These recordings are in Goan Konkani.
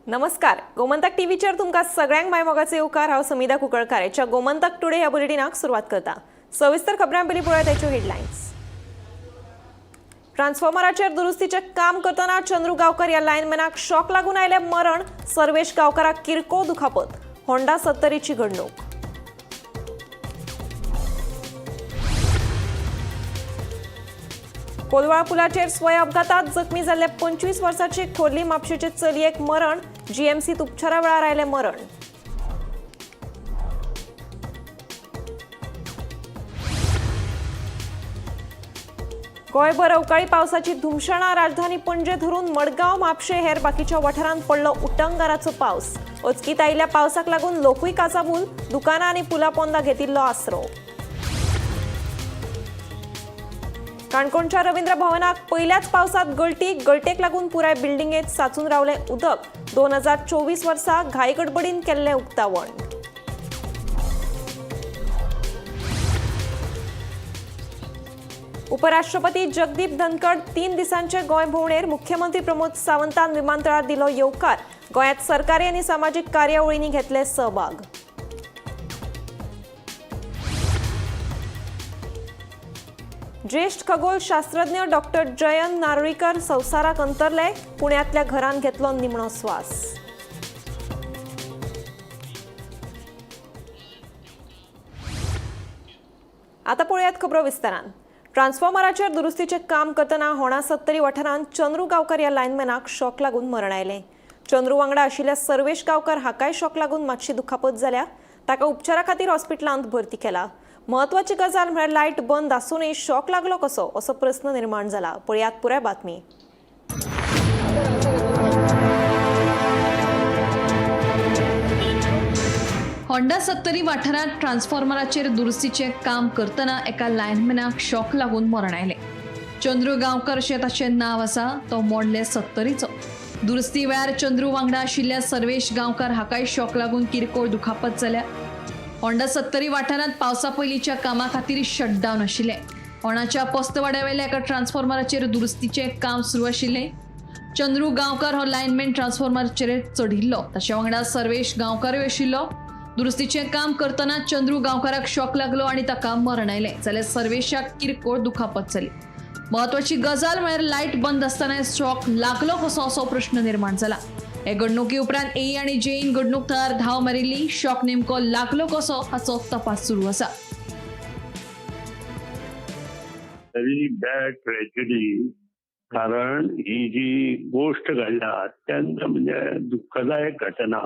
नमस्कार, गोमंतक टीव्हीचेर तुमकां सगळ्यांक मायमोगाचो येवकार. हांव समिधा कुंकळकार हेच्या गोमंतक टुडे ह्या बुलेटिनाक सुरवात करता. सविस्तर खबरां पयलीं पळोवया ताच्यो हेडलायन्स. ट्रान्सफॉर्मराचेर दुरुस्तीचें काम करतना चंद्रू गांवकर ह्या लायनमॅनाक शॉक लागून आयलें मरण. सर्वेश गांवकराक किरकोळ दुखापत. होंडा सत्तरीची घडणूक. कोलवाळ पुलाचेर स्वय अपघातात जखमी जाल्ले 25 वर्साचे खोर्ली म्हापशेचे चलयेक मरण. जीएमसीत उपचारा वेळार आयलें मरण. गोंयभर अवकाळी पावसाची धुमशणां. राजधानी पणजे धरून मडगांव, म्हापशें हेर बाकीच्या वाठारांत पडलो उटंगाराचो पावस. अचकीत आयिल्ल्या पावसाक लागून लोकूय काचाबूल. दुकानां आनी पुला पोंदा घेतिल्लो आसरो. काणकोणच्या रवींद्र भवनाक पयल्याच पावसात गळटी. गळटेक लागून पुराय बिल्डिंगेत साचून रावलें उदक. 2024 वर्सा घाई गडबडीन केल्लें उक्तावण. उपराष्ट्रपती जगदीप धनखड 3 दिसांचे गोंय भोंवडेर. मुख्यमंत्री प्रमोद सावंतान विमानतळार दिलो येवकार. गोंयांत सरकारी आनी सामाजीक कार्यावळींनी घेतले सहभाग. ज्येष्ठ खगोलशास्त्रज्ञ डॉक्टर जयंत नारळीकर संवसाराक अंतरले. पुण्यांतल्या घरांत घेतलो निमणो स्वास. आता पळोवयात खबरो विस्तारान. ट्रान्सफॉर्मराचेर दुरुस्तीचें काम करतना होणा सत्तरी वाठारांत चंद्रू गांवकर ह्या लायनमॅनाक शॉक लागून मरण आयलें. चंद्रू वांगडा आशिल्ल्या सर्वेश गांवकर हाकाय शॉक लागून मातशी दुखापत जाल्या. ताका उपचारा खातीर हॉस्पिटलांत भरती केला. म्हत्वाची गजाल म्हळ्यार लायट बंद आसूनय शॉक लागलो कसो असो प्रस्न निर्माण जाला. पळयात पुराय बातमी. होंडा सत्तरी वाठारांत ट्रान्सफॉर्मराचेर दुरुस्तीचें काम करतना एका लायनमॅनाक शॉक लागून मरण आयलें. चंद्रू गांवकर अशें ताचें नांव आसा. तो मोडले सत्तरीचो. दुरुस्ती वेळार चंद्रू वांगडा आशिल्ल्या सर्वेश गांवकर हाकाय शॉक लागून किरकोळ दुखापत जाल्या. होंडा सत्तरी वाठारांत पावसा पयलींच्या कामा खातीर शटडावन आशिल्लें. होणाच्या पोस्तवाड्यावेल्या एका ट्रान्सफॉर्मराचेर दुरुस्तीचें काम सुरू आशिल्लें. चंद्रू गांवकर हो लायनमॅन ट्रान्सफॉर्मराचेर चडिल्लो. ताच्या वांगडा सर्वेश गांवकरूय आशिल्लो. दुरुस्तीचें काम करतना चंद्रू गांवकाराक शॉक लागलो आनी ताका मरण आयलें, जाल्यार सर्वेशाक किरकोळ दुखापत जाली. म्हत्वाची गजाल म्हळ्यार लायट बंद आसतना शॉक लागलो कसो असो प्रश्न निर्माण जाला. हे घडणुके उपरांत ए आनी जेईन घडणूक थळार धांव मारिल्ली. शॉक नेमको लागलो कसो हाचो तपास सुरू आसा. व्हेरी बॅड ट्रॅजेडी, कारण ही जी गोष्ट घडल्या अत्यंत म्हणजे दुःखदायक घटना,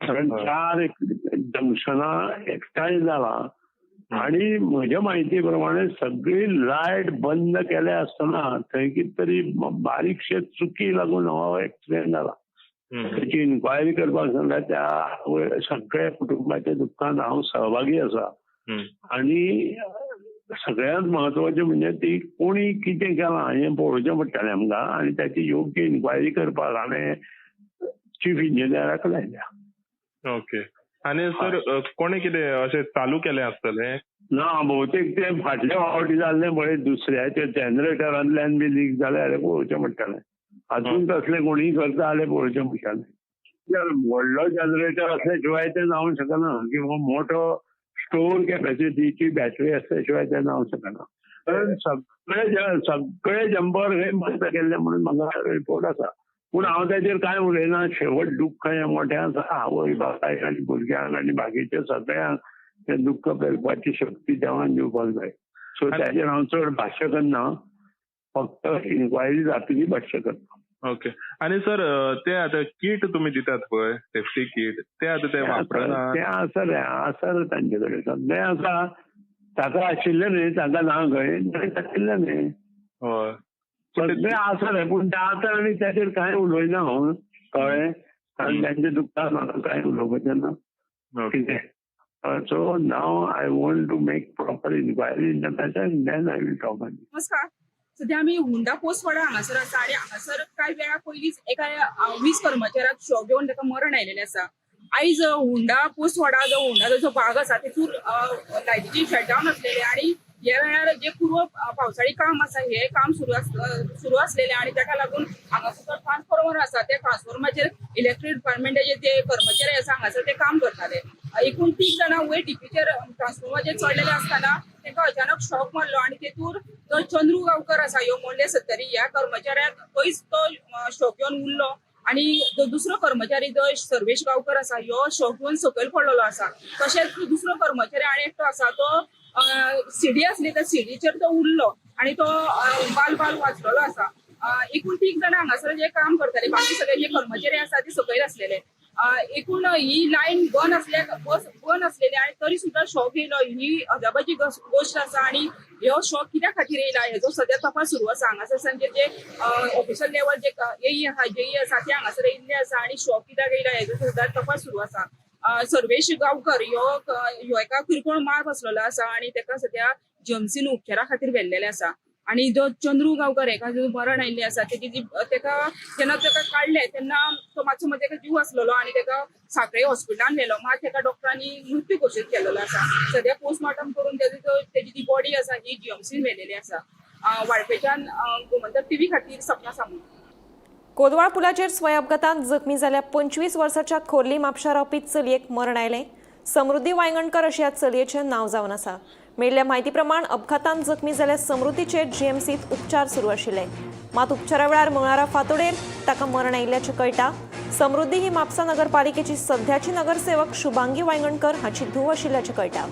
कारण 4 जंक्शनां एकठांय जाला आणि म्हज्या माहिती प्रमाणे सगळी लायट बंद केल्या आसतना थंय कितें तरी बारीकशे चुकी लागून हो एक्सिडेंट जाला. त्याची इन्क्वायरी करपाक सांगल्या. त्या सगळ्या कुटुंबाच्या दुःखान हांव सहभागी आसा. आणि सगळ्यात महत्वाचें म्हणजे ती कोणी कितें केलां हें पळोवचें पडटलें आमकां आनी ताची योग्य इन्क्वायरी करपाक हांवें चीफ इंजिनियराक लायल्या. ओके, आनी सर कोणे कितें अशें चालू केलें आसतलें? ना, बहुतेक ते फाटल्या फावटी जाल्लें पळय दुसऱ्याच्या जनरेटरांतल्यान बी लीक जालें जाल्यार पळोवचें पडटलें. अजून तसलें कोणीय करता जाल्यार पळोवचें पडटलें. व्हडलो जनरेटर असल्या शिवाय तें जावंक शकना किंवा मोठो स्टोर कॅपॅसिटीची बॅटरी असल्या शिवाय तें जावंक शकना. कारण सगळे जंपर हे बंद केल्ले म्हणून म्हाका रिपोर्ट आसा. पूण हांव ताचेर कांय उलयना. शेवट दुख्ख हें मोठें आसा. आवय बापायक आनी भुरग्यांक आनी बाकीच्या सगळ्यांक तें दुख्ख पेलपाची शक्ती देवान दिवपाक जाय. सो ताचेर हांव चड भाश्य करना, फक्त इन्क्वायरी जातली भाश्य करता. ओके, आनी सर ते आतां कीट तुमी दितात पळय, सेफ्टी कीट, ते आतां ते वापरना? तें आसा रे, आसा रे तांचे कडेन सगळें आसा. ताका आशिल्लें न्हय, ताका ना खंय आशिल्लें न्हय. हय, सगळें आसा रे, पूण तें आतां आनी ताचेर कांय उलयना हांव, कळ्ळें? कारण तांच्या दुख्खान म्हाका कांय उलोवपाचें ना कितें. So now I want to make proper inquiry in the matter and then I will talk on. नमस्कार, सध्या आमी हुंडा पोस्टवाडा हांगासर आसा आनी हांगासर कांय वेळा पयलींच एका वीज कर्मचाऱ्याक शॉक घेवन ताका मरण आयिल्लें आसा. आयज हुंडा पोस्टवाडा जो हुंडाचो जो भाग आसा तेतूर लायटीची शटडावन आसलेले आनी ह्या वेळार जे पूर्व पावसाळी काम आसा हे काम सुरू आसलेले आनी ताका लागून हांगासर जो ट्रान्सफॉर्मर आसा त्या ट्रान्सफॉर्मराचेर इलेक्ट्रीक डिपार्टमेंटाचे जे कर्मचारी आसा हांगासर ते काम करताले. एकूण 3 जाणां वयर डीपीचेर ट्रान्सफॉर्मराचेर चडलेले आसतना तांकां अचानक शॉक मारलो आनी तेतूर जो चंद्रू गांवकर आसा ह्यो मोडले सत्तरी ह्या कर्मचाऱ्याक थंयच तो शॉक येवन उरलो आनी जो दुसरो कर्मचारी जो सर्वेश गांवकर आसा ह्यो शॉक येवन सकयल पडलेलो आसा. तशेंच दुसरो कर्मचारी आनी एकटो आसा तो सिडी आसली त्या सिडीचेर तो उरलो आनी तो बाल बाल वाचलेलो आसा. एकूण 3 जाणां हांगासर जे काम करताले, बाकी सगळे जे कर्मचारी आसा ते सकयल आसलेले. एकूण ही लायन बंद आसलेली आनी तरी सुद्दां शॉक येयलो ही अजापाची गोश्ट आसा आनी ह्यो शॉक कित्या खातीर येयला हेजो सद्या तपास सुरू आसा. हांगासर सांजे जे ऑफिशियल लेवल जे एई आसा जेई आसा ते हांगासर येयल्ले आसा आनी शॉक कित्याक येयला हेजो सुद्दां तपास सुरू आसा. सर्वेश गांवकर ह्यो एका किरकोळ मार बसलेलो आसा आनी ताका सद्या जीएमसीन उपचारा खातीर व्हेल्लेले आसा. आनी जो चंद्रू गांवकर हेका जो मरण आयिल्लें आसा तेजी तेका जेन्ना ताका काडलें तेन्ना तो मातसो मातसो तेका जीव आसलेलो आनी तेका साखळे हॉस्पिटलान व्हेलो, मात तेका डॉक्टरांनी मृत्यू घोशीत केलेलो आसा. सद्या पोस्टमार्टम करून तेजी जी बॉडी आसा ही जीएमसीन व्हेलेली आसा. वाळपेच्यान गोमंतक टीव्ही खातीर सपना सामंत. कोदवाळ पुलाचेर स्वय अपघातांत जखमी जाल्ल्या 25 वर्साच्या खोर्ली म्हापशा रावपी चलयेक मरण आयलें. समृद्धी वायंगणकर अशें ह्या चलयेचें नांव जावन आसा. मेळिल्ल्या म्हायती प्रमाण अपघातांत जखमी जाल्ल्या समृद्धीचेर जीएमसीत उपचार सुरू आशिल्ले, मात उपचारा वेळार मंगळारा फांतोडेर ताका मरण आयिल्ल्याचें कळटा. समृद्धी ही म्हापसा नगरपालिकेची सध्याची नगरसेवक शुभांगी वायंगणकर हाची धूव आशिल्ल्याचें कळटा.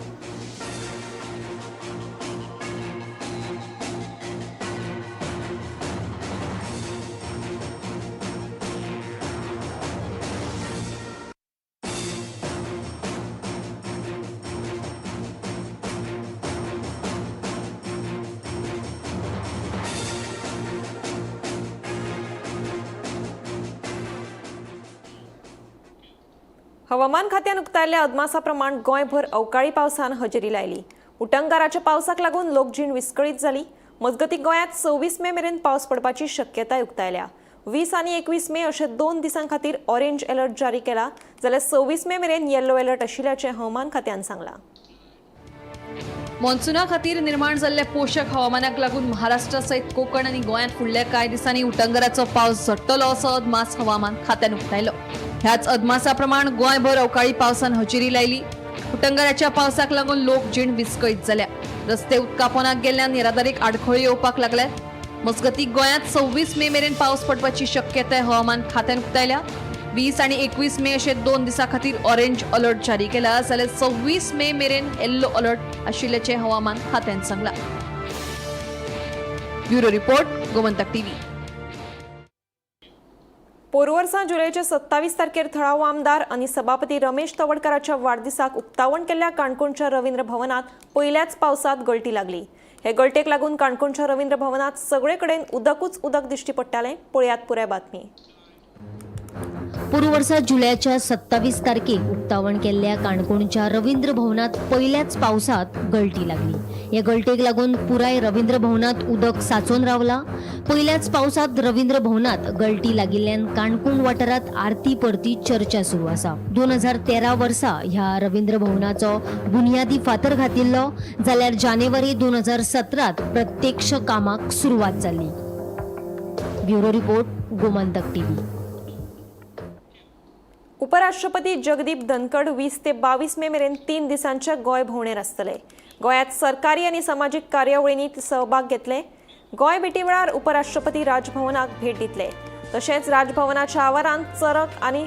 हवामान खात्यान उक्तायल्ल्या अदमासा प्रमाण गोंयभर अवकाळी पावसान हजेरी लायली. उटंगाराच्या पावसाक लागून लोकजीण विस्कळीत जाली. मजगतीं गोंयांत 26 मे मेरेन पावस पडपाची शक्यताय उक्तायल्या. 20 आनी 21 मे अशे 2 दिसां खातीर ऑरेंज अलर्ट जारी केला, जाल्यार 26 मे मेरेन येल्लो अलर्ट आशिल्ल्याचें हवामान खात्यान सांगलां. मॉन्सुना खातीर निर्माण जाल्ल्या पोशक हवामानाक लागून महाराष्ट्रा सयत कोकण आनी गोंयांत फुडल्या कांय दिसांनी उटंगराचो पावस झडटलो असो अदमास हवामान खात्यान उक्तायलो. ह्याच अदमासा प्रमाण गोंयभर अवकाळी पावसान हजेरी लायली. उटंगराच्या पावसाक लागून लोकजीण विस्कळीत जाल्या. रस्ते उदकापोनाक गेल्ल्यान येरादारीक आडखळी येवपाक लागल्यात. मजगतीं गोंयांत 26 मे मेरेन पावस पडपाची शक्यताय हवामान खात्यान उक्तायल्या. 20 आनी 21 मे अशे 2 दिसां खातीर ऑरेंज अलर्ट जारी केला, जाल्यार 26 मे मेरेन येल्लो अलर्ट आशिल्ल्याचें हवामान खात्यान सांगलां. Bureau report, Gomantak TV. पोरवर्सा जुलयच्या 27 तारखेर थळावो आमदार आनी सभापती रमेश तवडकाराच्या वाडदिसाक उक्तावण केल्ल्या काणकोणच्या रवींद्र भवनात पयल्याच पावसात गळटी लागली. हे गळटेक लागून काणकोणच्या रवींद्र भवनात सगळे कडेन उदकूच उदक दिश्टी पडटालें. पळयात पुराय बातमी. पूर्ववर्सा जुलयाच्या 27 तारखेक उक्तावण केल्ल्या काणकोणच्या रवींद्र भवनात पयल्याच पावसात गळटी लागली. हे गळटेक लागून पुराय रवींद्र भवनात उदक साचोवन रावला. पयल्याच पावसात रवींद्र भवनात गळटी लागिल्ल्यान काणकोण वाठारांत आरती परती चर्चा सुरू आसा. 2013 वर्सा ह्या रवींद्र भवनाचो बुनियादी फातर घातिल्लो, जाल्यार जानेवारी 2017 प्रत्यक्ष कामाक सुरवात जाली. Bureau report, Gomantak TV. उपराष्ट्रपती जगदीप धनखड 20 ते 22 मे मेरेन 3 दिसांच्या गोंय भोंवडेर आसतले. गोंयांत सरकारी आनी समाजीक कार्यावळींनी सहभाग घेतले. गोंय भेटी वेळार उपराष्ट्रपती राजभवनाक भेट दितले. तशेंच राजभवनाच्या आवारांत चरक आनी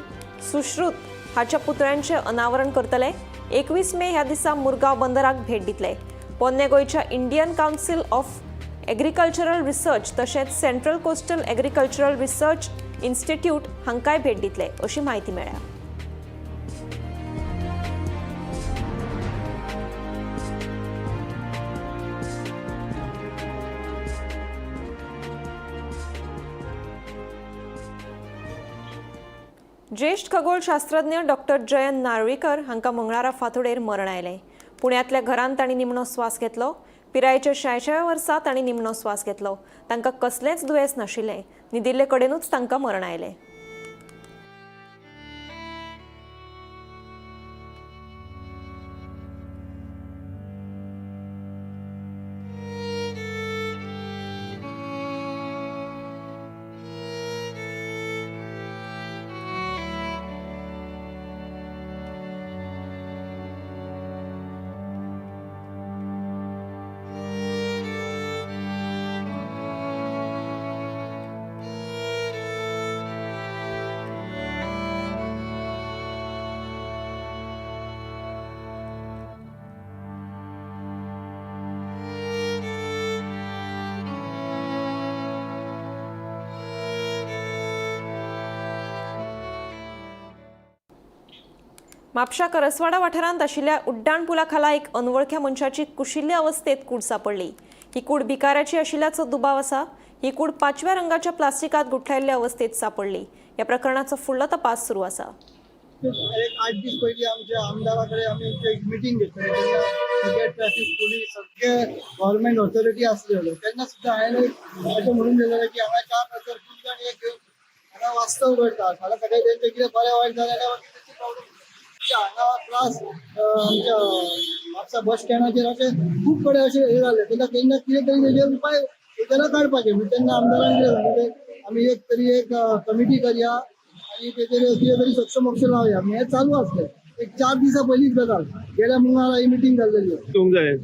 सुश्रुत हाच्या पुतळ्यांचें अनावरण करतले. 21 मे ह्या दिसा मुरगांव बंदराक भेट दितले. पोन्ने गोंयच्या Indian council of agricultural research तशेंच central coastal agricultural research institute हांकांय भेट दितले अशी म्हायती मेळ्ळ्या. ज्येष्ठ खगोलशास्त्रज्ञ डॉक्टर जयंत नार्वेकर हांकां मंगळारा फांतोडेर मरण आयलें. पुण्यांतल्या घरांत तांणी निमणो स्वास घेतलो. पिरायेच्या 86व्या वर्सा तांणी निमणो स्वास घेतलो. तांकां कसलेंच दुयेंस नाशिल्लें. न्हिदिल्ले कडेनूच तांकां मरण आयलें. म्हापशा करसवाडा वाठारांत आशिल्ल्या उड्डाण पुला खाला एक अनवळख्या मनशाची कुशिल्ले अवस्थेत कूड सापडली. ही कूड भिकाऱ्याची आशिल्ल्याचो दुबाव आसा. ही कूड पाचव्या रंगाच्या प्लास्टिकात गुठलायिल्ले अवस्थेत सापडली. ह्या प्रकरणाचो फुडलो तपास सुरू आसा. एक 8 दीस पयलीं आमच्या आमदारा कडेन आमी एक मिटींग घेतली तेन्ना सगळे ट्रॅफिक पोलीस सगळे गव्हर्मेंट ऑथॉरिटी आसलेले तेन्ना सुद्दां हांवें एक अशें म्हणून दिलेलें की हांगा 4 खूब जाण एक घेवन हांगा वास्तव करतात. हांगा सगळें तेंचें कितें बरें वायट जालें जाल्यार मागीर तेची प्रॉब्लम. हांगा त्रास आमच्या म्हापसा बस स्टँडाचेर अशें खूब कडेन अशें हें जालें तेन्ना तेन्ना कितें तरी तेजेर उपाय योजना काडपाचें. म्हणजे तेन्ना आमदारान कितें सांगलें आमी एक तरी एक कमिटी करया आनी तेजेर कितें तरी सक्षमोक्ष लावया. हें चालू आसलें एक 4 दिसां पयलींच गजाल. गेल्या मंगळारा ही मिटींग जाल्लेली.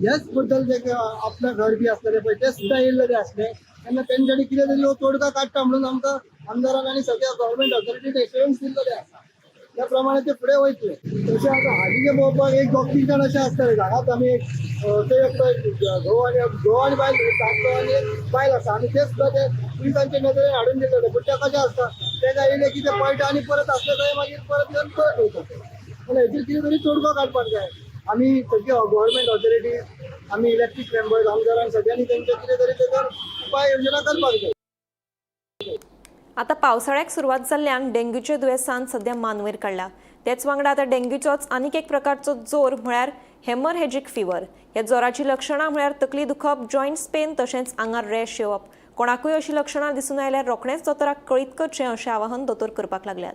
ह्याच बद्दल ते आपल्या घर बी आसतलें पळय ते सुद्दां येयल्लेले आसले तेन्ना तेंच्यानी कितें तरी हो तोडगा काडटा म्हणून आमकां आमदारान आनी सगळ्या गव्हर्मेंट ऑथॉरिटीन एश्युरन्स दिल्लेलें आसा. त्या प्रमाणे ते फुडें वयतले. तशें आतां हालींचे पळोवपाक एक 2-3 जाण अशें आसतले. हांगाच आमी एक ते एकटो घोव आनी बायल, दादलो आनी एक बायल आसा आनी ते सुद्दां ते पुलिसांचे नदरेन हाडून दिलेले. पूण ते कशें आसता तेका येयले की ते पळटा आनी परत आसले थंय मागीर परत येवन परत वयता. पूण हेचेर कितें तरी तोडगो काडपाक जाय. आमी सगळी गव्हर्मेंट ऑथॉरिटी आमी इलेक्टीड मेंबर्स आमदारान सगळ्यांनी तेंचे कितें तरी तेजेर उपाय योजना करपाक जाय. आता पावसाळ्याक सुरवात जाल्ल्यान डेंग्यूच्या दुयेंसान सध्या मान वयर काडला. तेच वांगडा आतां डेंग्यूचोच आनीक एक प्रकारचो जोर म्हळ्यार हेमरहेजीक फिवर. ह्या जोराची लक्षणां म्हळ्यार तकली दुखप, जॉयंट्स पेन तशेंच आंगार रॅश येवप. कोणाकूय अशी लक्षणां दिसून आयल्यार रोखडेंच दोतोराक कळीत करचें अशें आवाहन दोतोर करपाक लागल्यात.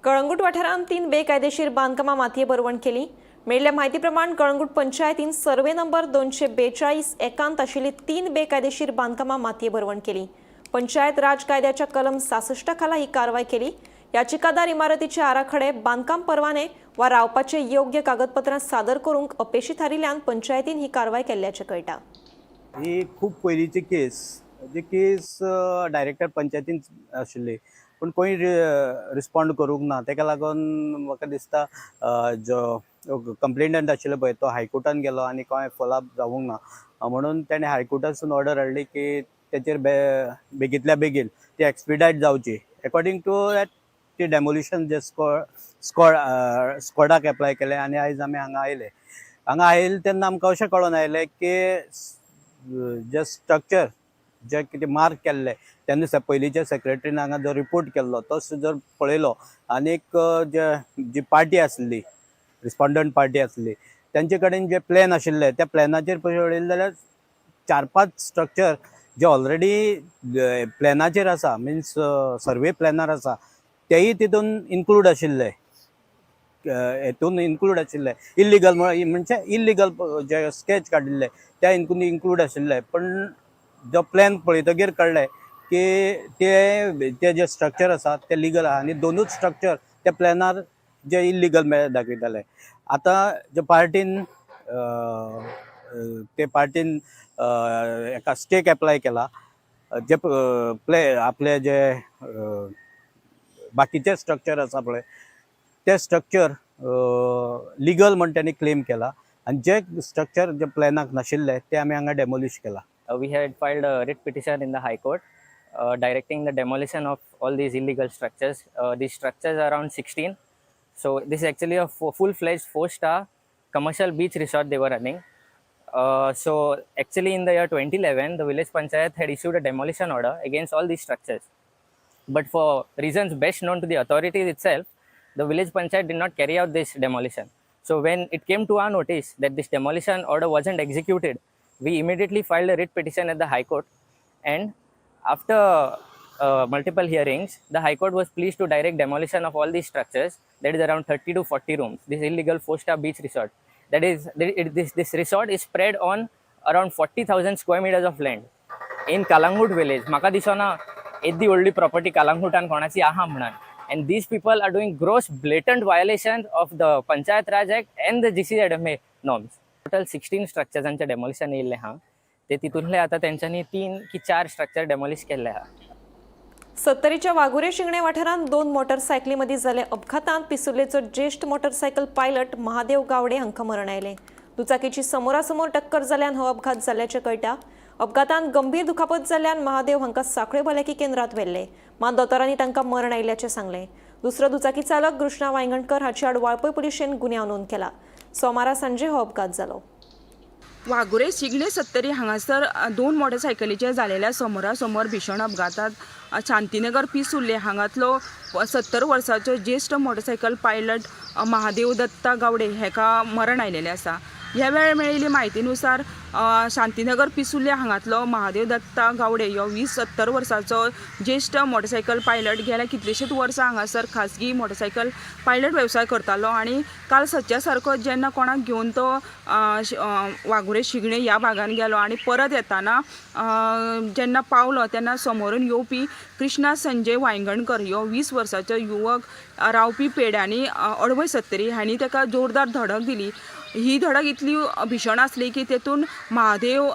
कळंगूट वाठारांत 3 बेकायदेशीर बांदकामां मातये भरवण केली. मेळिल्ल्या म्हायती प्रमाण कळंगूट पंचायतीन सर्वे नंबर 242 एकांत आशिल्ली 3 बेकायदेशीर बांदकामां मातये भरवण केली. पंचायत राज कायद्याच्या कलम 66 खाला ही कारवाय केली. याचिकादार इमारतीचे आराखडे, बांदकाम परवाने वा रावपाचे योग्य कागदपत्रां सादर करूंक अपेशी थारिल्ल्यान पंचायतीन ही कारवाय केल्ल्याचें कळटा. ही खूब पयलींची केस, जी केस डायरेक्टर पंचायतीन आशिल्ली, पूण कोणी रिस्पोंड करूंक ना. तेका लागून म्हाका दिसता जो कंप्लेनंट आशिल्लो पळय तो हायकोर्टान गेलो आनी कांय फॉलोअप जावंक ना म्हणून तेणें हायकोर्टासून ऑर्डर हाडली की तेचेर बेगींतल्या बेगीन ती एक्सपिडायट जावची. एकॉर्डिंग टू that ती डेमोलिशन जे स्कॉडाक एप्लाय केलें आनी आयज आमी हांगा आयले. हांगा आयले तेन्ना आमकां अशें कळोन आयलें की जे स्ट्रक्चर जे कितें मार्क केल्ले तेन्ना पयलींच्या सेक्रेटरीन हांगा जो रिपोर्ट केल्लो तो जर पळयलो आनीक जे जी पार्टी आसली रिस्पोंडंट पार्टी आसली तेंचे कडेन जे प्लॅन आशिल्ले त्या प्लॅनाचेर पळयलें जाल्यार 4-5 स्ट्रक्चर जे ऑलरेडी प्लॅनाचेर आसा, मिन्स सर्वे प्लॅनार आसा, तेय तितून इन्क्लूड आशिल्ले, हेतून इन्क्लूड आशिल्ले. इल्लिगल म्हणजे इल्लिगल जे स्केच काडिल्ले त्या इन्क्लूड आशिल्ले. पण जो प्लॅन पळयतगीर कळ्ळें की ते ते जे स्ट्रक्चर आसा ते लिगल आहा आनी दोनूच स्ट्रक्चर त्या प्लॅनार जे इल्लिगल दाखयताले. आतां जे पार्टीन ते पार्टीन एका स्टेक एप्लाय केला, जे प्ले आपले जे बाकीचे स्ट्रक्चर आसा पळय ते स्ट्रक्चर लिगल म्हण त्यांनी क्लेम केला आनी जे स्ट्रक्चर जे प्लॅनाक नाशिल्ले ते आमी हांगा डेमोलिश केला. We had filed a writ petition in the High Court directing the demolition of all these illegal structures. These structures are around 16. So this is actually a full-fledged 4-star commercial beach resort they were running. So actually in the year 2011, the village panchayat had issued a demolition order against all these structures. But for reasons best known to the authorities itself, the village panchayat did not carry out this demolition. So when it came to our notice that this demolition order wasn't executed, we immediately filed a writ petition at the High Court, and after multiple hearings, the High Court was pleased to direct demolition of all these structures, that is around 30 to 40 rooms, this illegal 4-star beach resort. That is, this resort is spread on Around 40,000 square meters of land in Calangute village. म्हाका दिसना येदी व्हडली प्रॉपर्टी कालांगूटान कोणाची आहा म्हणून. And these people are doing gross blatant violation of the Panchayat Raj Act and the GCZMA norms. Total 16 स्ट्रक्चर्सांचे demolition येयल्लें आहा, ते तितूंतले आतां तेंच्यांनी तीन की चार स्ट्रक्चर डेमोलिश केल्ले आहा. सत्तरीच्या वाघुरे शिंगणे वाठारांत दोन मोटरसायकलीं जाल्ल्या अपघातांत पिसुर्लेचो ज्येश्ठ मोटरसायकल पायलट महादेव गावडे हांकां मरण आयलें. दुचाकीची समोरासमोर टक्कर जाल्ल्यान हो अपघात जाल्ल्याचें कळटा. अपघातांत गंभीर दुखापत जाल्ल्यान महादेव हांकां सांखळे भलायकी केंद्रात व्हेल्ले, मात दोतोरांनी तांकां मरण आयिल्ल्याचें सांगलें. दुसरो दुचाकी चालक कृष्णा वायंगणकर हाचे आड वाळपय पुलिशेन गुन्यांव नोंद केला. सोमारा सांजे हो अपघात जालो. वाघुरे शिगणे सत्तरी हांगासर दोन मोटरसायकलीचेर जालेल्या समोरासमोर भीषण अपघातात शांतीनगर पिसुर्ले हांगातलो 70 वर्साचो ज्येश्ठ मोटरसायकल पायलट महादेव दत्ता गावडे हेका मरण आयलेलें आसा. ह्या वेळार मेळिल्ली म्हायतीनुसार शांतीनगर पिसुर्ले हांगातलो महादेव दत्ता गावडे ह्यो 70 वर्साचो ज्येश्ठ मोटरसायकल पायलट गेल्या कितलींशींच वर्सां हांगासर खाजगी मोटरसायकल पायलट वेवसाय करतालो आनी काल सदच्या सारको जेन्ना कोणाक घेवन तो वाघुरे शिगणे ह्या भागान गेलो आनी परत येताना जेन्ना पावलो तेन्ना समोरून येवपी कृष्णा संजय वायंगणकर ह्यो 20 वर्साचो युवक, रावपी पेड्यांनी, अडवय सत्तरी, हांणी ताका जोरदार धडक दिली. ही धडक इतली भीषण आसली की तेतून महादेव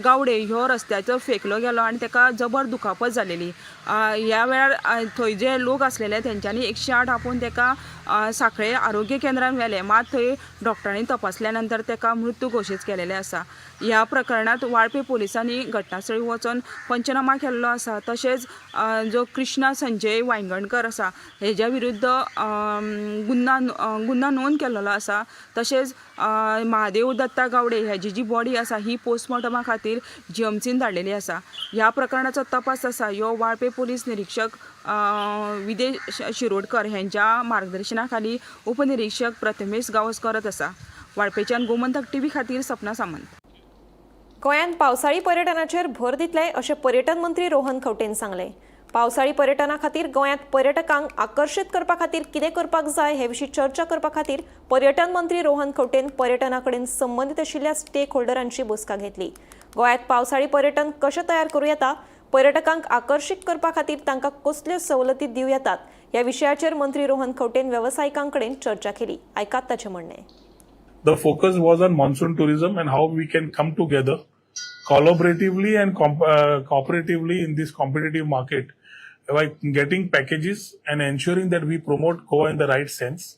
गावडे ह्यो रस्त्याचो फेकलो गेलो आनी ताका जबर दुखापत जालेली. ह्या वेळार थंय जे लोक आसलेले तेंच्यांनी 108 आपोवन ताका सांखळे आरोग्य केंद्रान व्हेलें, मात थंय डॉक्टरांनी तपासल्या नंतर ताका मृत्यू घोशीत केलेलें आसा. ह्या प्रकरणांत वाळपे पोलिसांनी घटनास्थळी वचोन पंचनामा केल्लो आसा. तशेंच जो कृष्णा संजय वायंगणकर आसा हेज्या विरुद्ध गुन्हा नोंद केल्लो आसा. तशेंच महादेव दत्ता गावडे हेजी जी बॉडी आसा ही पोस्टमॉर्टमा खातीर जीएमसीन धाडलेली आसा. ह्या प्रकरणाचो तपास आसा ह्यो वाळपे पोलीस निरीक्षक विदेश शिरोडकर हेंच्या मार्गदर्शना खाली उपनिरीक्षक प्रथमेश गांवस करत आसा. वाळपेच्यान गोमंतक टीव्ही खातीर सपना सामंत. गोंयांत पावसाळी पर्यटनाचेर भर दितले अशें पर्यटन मंत्री रोहन खंवटेन सांगलें. पावसाळी पर्यटना खातीर गोंयांत पर्यटकांक आकर्शीत करपा खातीर कितें करपाक जाय हे विशीं चर्चा करपा खातीर पर्यटन मंत्री रोहन खंवटेन पर्यटना कडेन संबंदीत आशिल्ल्या स्टेक होल्डरांची बसका घेतली. गोंयांत पावसाळी पर्यटन कशें तयार करूं येता, पर्यटकांक आकर्शीत करपा खातीर तांकां कसल्यो सवलती दिवं येतात ह्या विशयाचेर मंत्री रोहन खंवटेन वेवसायिकां कडेन चर्चा केली. आयकात ताचें म्हणणें. The focus was on monsoon tourism and how we can come together collaboratively and cooperatively in this competitive market by getting packages and ensuring that we promote Goa in the right sense.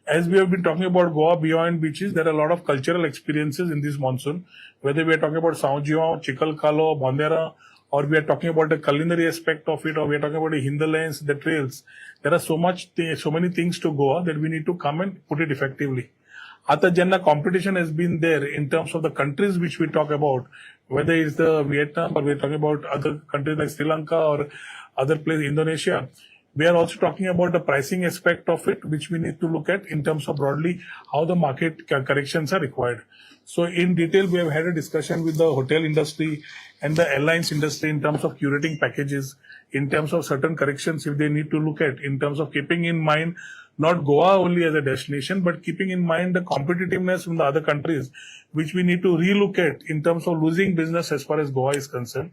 As we have been talking about Goa beyond beaches, there are a lot of cultural experiences in this monsoon, whether we are talking about São João, Chikalkalo, Bondera, or we are talking about the culinary aspect of it, or we are talking about the hinterlands, the trails. There are so many things to Goa that we need to come and put it effectively. आता जेन्ना competition has been there in terms of the countries which we talk about, whether it's the Vietnam or we're talking about other countries like Sri Lanka or other place, Indonesia, we are also talking about the pricing aspect of it, which we need to look at in terms of broadly how the market corrections are required. So in detail, we have had a discussion with the hotel industry and the airlines industry in terms of curating packages, in terms of certain corrections if they need to look at, in terms of keeping in mind not Goa only as a destination, but keeping in mind the competitiveness from the other countries, which we need to relook at in terms of losing business as far as Goa is concerned.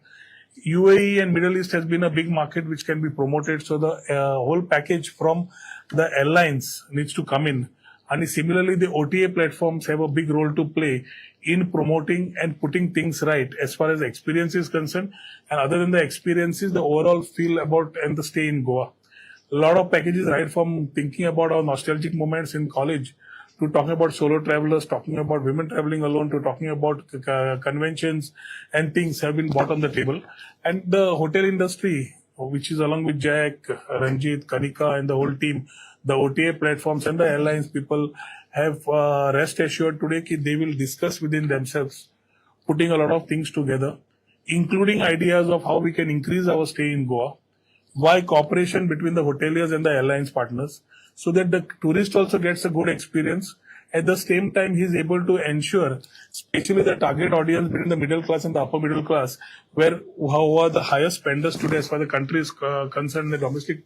UAE and Middle East has been a big market which can be promoted. So the whole package from the airlines needs to come in. And similarly, the OTA platforms have a big role to play in promoting and putting things right as far as experience is concerned. And other than the experiences, the overall feel about and the stay in Goa. A lot of packages, right from thinking about our nostalgic moments in college to talking about solo travelers, talking about women traveling alone, to talking about conventions and things have been brought on the table. And the hotel industry, which is along with Jack, Ranjit, Kanika, and the whole team, the OTA platforms and the airlines people have rest assured today that they will discuss within themselves, putting a lot of things together, including ideas of how we can increase our stay in Goa, why cooperation between the hoteliers and the airlines partners, so that the tourist also gets a good experience. At the same time, he is able to ensure, especially the target audience between the middle class and the upper middle class, where who are the highest spenders today as far as the country is concerned, the domestic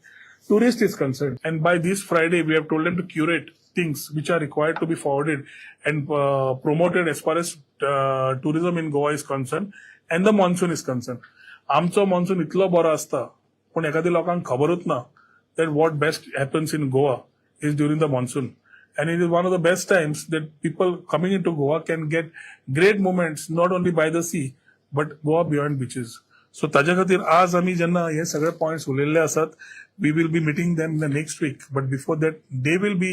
tourist is concerned. And by this Friday, we have told them to curate things which are required to be forwarded and promoted as far as tourism in Goa is concerned and the monsoon is concerned. आमचो मॉन्सून इतलो बरो आसता पूण एखाद्या लोकांक खबरूच ना that what best happens in Goa is during the monsoon. And it is one of the best times that people coming into Goa can get great moments not only by the sea but Goa beyond beaches. So ताज्या खातीर आज आमी जेन्ना हे सगळे पॉयंट्स उलयल्ले आसात, we will be meeting them in the next week, but before that they will be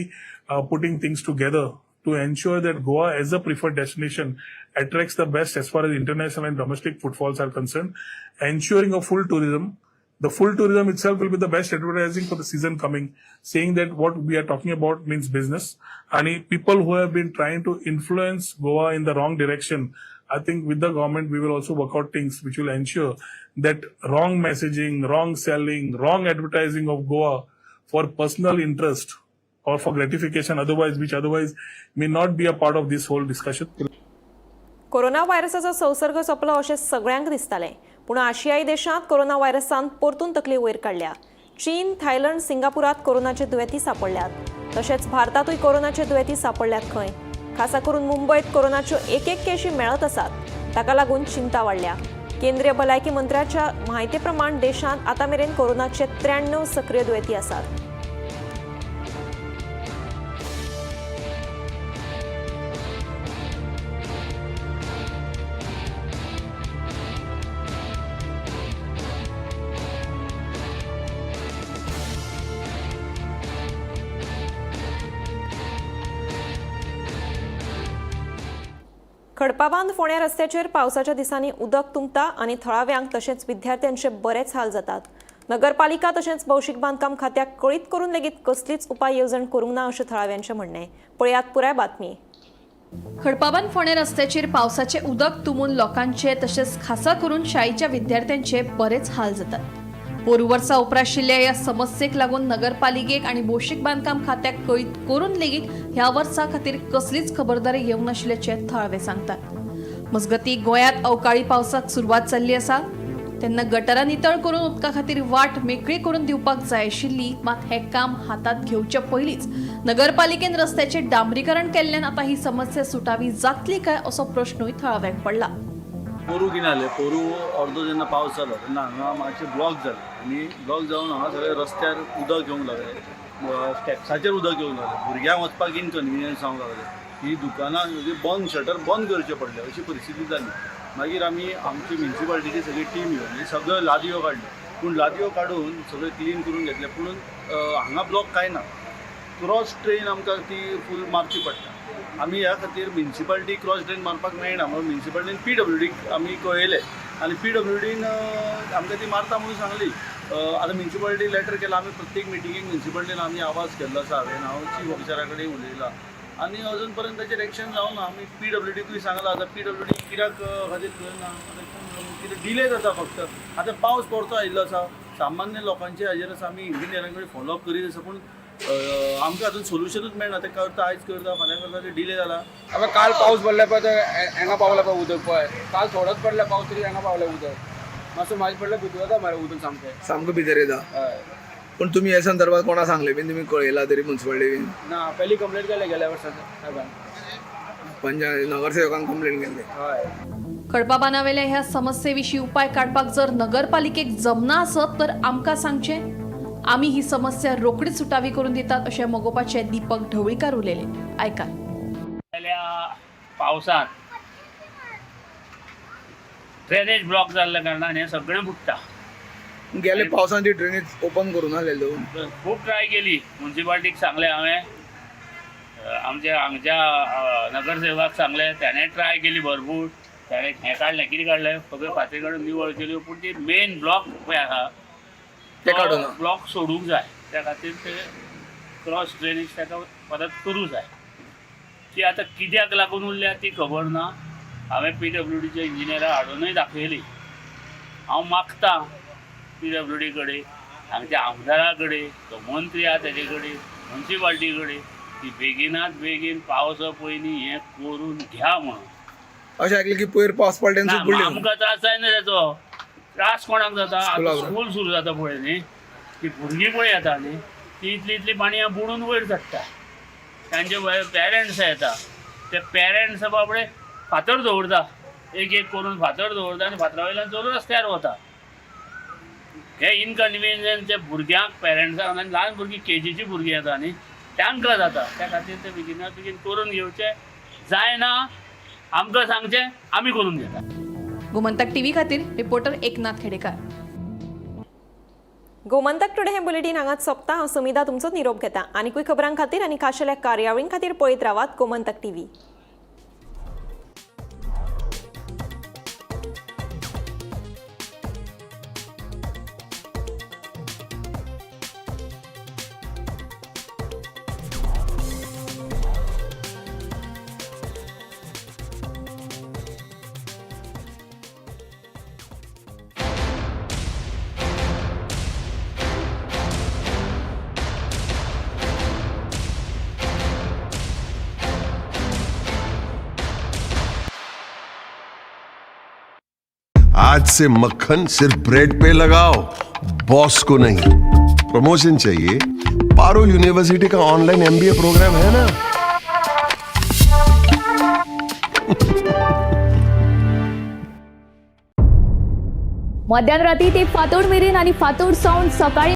putting things together to ensure that Goa as a preferred destination attracts the best as far as international and domestic footfalls are concerned, ensuring a full tourism. The full tourism itself will be the best advertising for the season coming, saying that what we are talking about means business. And people who have been trying to influence Goa in the wrong direction, I think with the government, we will also work out things which will ensure that wrong messaging, wrong selling, wrong advertising of Goa for personal interest or for gratification otherwise, which otherwise may not be a part of this whole discussion. Corona व्हायरसाचो संसर्ग सोंपलो अशें सगळ्यांक दिसतालें, पूण आशियाई देशांत कोरोना व्हायरसान परतून तकली वयर काडल्या. चीन, थायलंड, सिंगापुरात कोरोनाचे दुयेंती सांपडल्यात. तशेंच भारतांतूय कोरोनाचे दुयेंती सांपडल्यात खंय. खासा करून मुंबयत कोरोनाच्यो एक एक केशी मेळत आसात. ताका लागून चिंता वाडल्या. केंद्रीय भलायकी मंत्र्याच्या म्हायती प्रमाण देशांत आतां मेरेन कोरोनाचे 93 सक्रीय दुयेंती आसात. खडपाबांद फोंड्या रस्त्याचेर पावसाच्या दिसांनी उदक तुंबता आनी थळाव्यांक तशेंच विद्यार्थ्यांचे बरेच हाल जातात. नगरपालिका तशेंच भौशीक बांदकाम खात्याक कळीत करून लेगीत कसलीच उपाय येवजण करूंक ना अशें थळाव्यांचें म्हणणें. पळयात पुराय बातमी. खडपाबांद फोंड्या रस्त्याचेर पावसाचें उदक तुंबून लोकांचे तशेंच खासा करून शाळेच्या विद्यार्थ्यांचे बरेच हाल जातात. पोरू वर्सा उपराशिल्ल्या ह्या समस्येक लागून नगरपालिकेक आनी भौशीक बांदकाम खात्याक कळीत करून लेगीत ह्या वर्सा खातीर कसलीच खबरदारी घेवंक नाशिल्ल्याचें थळावे सांगतात. मजगतीं गोंयांत अवकाळी पावसाक सुरवात जाल्ली आसा तेन्ना गटरां नितळ करून उदका खातीर वाट मेकळी करून दिवपाक जाय आशिल्ली, मात हें काम हातांत घेवचे पयलींच नगरपालिकेन रस्त्याचें डांबरीकरण केल्ल्यान आतां ही समस्या सुटावी जातली काय असो प्रश्नूय थळाव्यांक पडला. पोरू कितें जालें, पोरू अर्दो जेन्ना पावस जालो तेन्ना हांगा मातशें ब्लॉक जालें आनी ब्लॉक जावन हांगा सगळे रस्त्यार उदक येवंक लागलें, स्टेप्साचेर उदक येवंक लागलें, भुरग्यांक वचपाक इनकन्विनियन्स जावंक लागलें, ही दुकानां बंद शटर बंद करचें पडलें अशी परिस्थिती जाली. मागीर आमी आमची म्युनिसिपालिटीची सगळी टीम येवन सगळ्यो लादयो काडल्यो, पूण लादयो काडून सगळें क्लीन करून घेतलें, पूण हांगा ब्लॉक कांय ना. क्रॉस ड्रेन आमकां ती फूल मारची पडटा. आमी ह्या खातीर म्युनिसिपालिटी क्रॉस ड्रेन मारपाक मेळना म्हणून म्युनिसिपालिटीन पी डब्ल्यू डीक आमी कळयलें आनी पी डब्ल्यू डीन आमकां ती मारता म्हणून सांगली. आतां म्युनिसिपालिटी लेटर केला, आमी प्रत्येक मिटिंगेक म्युनिसिपालिटीन आमी आवाज केल्लो आसा, हांवें हांव चीफ ऑफिसरा कडेन उलयलां आनी अजून पर्यंत ताचेर एक्शन जावना. आमी पी डब्ल्यू डीकूय सांगलां, आतां पी डब्ल्यू डी कित्याक खातीर करना, कितें डिले जाता फक्त. आतां पावस परतो आयिल्लो आसा, सामान्य लोकांचे हाजेर आसा, आमी इंजिनियरां कडेन फॉलोअप करीत आसा, पूण आमकां अजून सोल्युशनूच मेळना. ते करता, आयज करता, फाल्यां करता, ते डिले जाला. आतां काल पावस पडले पळय, ते हांगा पावला पळय उदक पळय, काल थोडोच पडला पावस तरी हांगा पावला उदक, मातसो म्हाजे पडल्या भितर वता मरे उदक सामकें. सामको भितर येता. हय. पूण तुमी हे संदर्भात कोणा सांगले बीन, तुमी कळयला तरी मुन्सिपालिटी बीन? ना, पयली कंप्लेंट केले गेल्या वर्सा साहेबान. पंचायत नगरसेवकांक कंप्लेन केल्ले? हय. खडपाबांदावेल्या ह्या समस्येविशीं उपाय काडपाक जर नगरपालिकेक जमना आसत तर आमकां सांगचें, आमी ही समस्या रोखडीच सुटावी करून दितात अशें मगोपाचे दीपक ढवळीकार उलयले. आयकात. गेल्या पावसात ड्रेनेज ब्लॉक जाल्ल्या कारणान हें सगळें बुडटा. गेले पावसान ती ड्रेनेज ओपन करून आसलेलो. खूब ट्राय केली, म्युनिसिपालिटीक सांगलें हांवें, आमच्या हांगच्या नगरसेवकाक सांगलें, त्याने ट्राय केली भरपूर. त्याने हें काडलें, कितें काडलें, सगळ्यो फातरी काडून निवळ केल्यो, पूण ती मेन ब्लॉक पळय आहा ते काडूं ना. ब्लॉक सोडूंक जाय. त्या खातीर ते क्रॉस ड्रेनेज ताका परत करूं जाय. ती आतां कित्याक लागून उरल्या ती खबर ना. हांवें पी डब्ल्यू डीच्या इंजिनियराक हाडूनय दाखयली. हांव मागता पी डब्ल्यू डी कडेन, हांगच्या आमदारा कडेन, तो मंत्री आहा तेजे कडेन, म्युनिसिपालिटी कडेन की बेगिनात बेगीन पावसा पयलीं हें करून घ्या म्हणून. अशें आयकलें की पयर पावस पडटा ना, तेन्ना बुडले. आमकां त्रास जायना तेचो. त्रास कोणाक जाता आतां? स्कुलाक. स्कूल सुरू जाता पळय न्ही, ती भुरगीं पळय येता न्ही, ती इतली इतली पाणयां बुडून वयर चडटा. तांचे पेरंट्स येता, ते पेरंट्स बाबडे फातर दवरता, एक एक करून फातर दवरता आनी फातरा वयल्यान चलून रस्त्यार वता. हे इनकन्विनियन्स जे भुरग्यांक, पेरंट्सांक आनी ल्हान भुरगीं केजीची भुरगीं येता न्ही, तांकां जाता. त्या खातीर ते बेगिना बेगीन करून घेवचें. जायना आमकां सांगचें, आमी करून घेता. गोमंतक टीव्ही खातीर रिपोर्टर एकनाथ खेडेकार. गोमंतक टुडे हें बुलेटीन हांगाच सोंपता. हांव सुमिधा तुमचो निरोप घेता. आनिकूय खबरां खातीर आनी खाशेल्या कार्यावळीं खातीर पळयत रावात गोमंतक टीव्ही. आज से मक्खन सिर्फ ब्रेड पे लगाओ, बॉस को नहीं. प्रमोशन चाहिए? पारुल यूनिवर्सिटी का ऑनलाइन एमबीए प्रोग्राम है ना. मध्यान राती ते फांतोड मेरेन आनी फांतोड सावन सकाळी.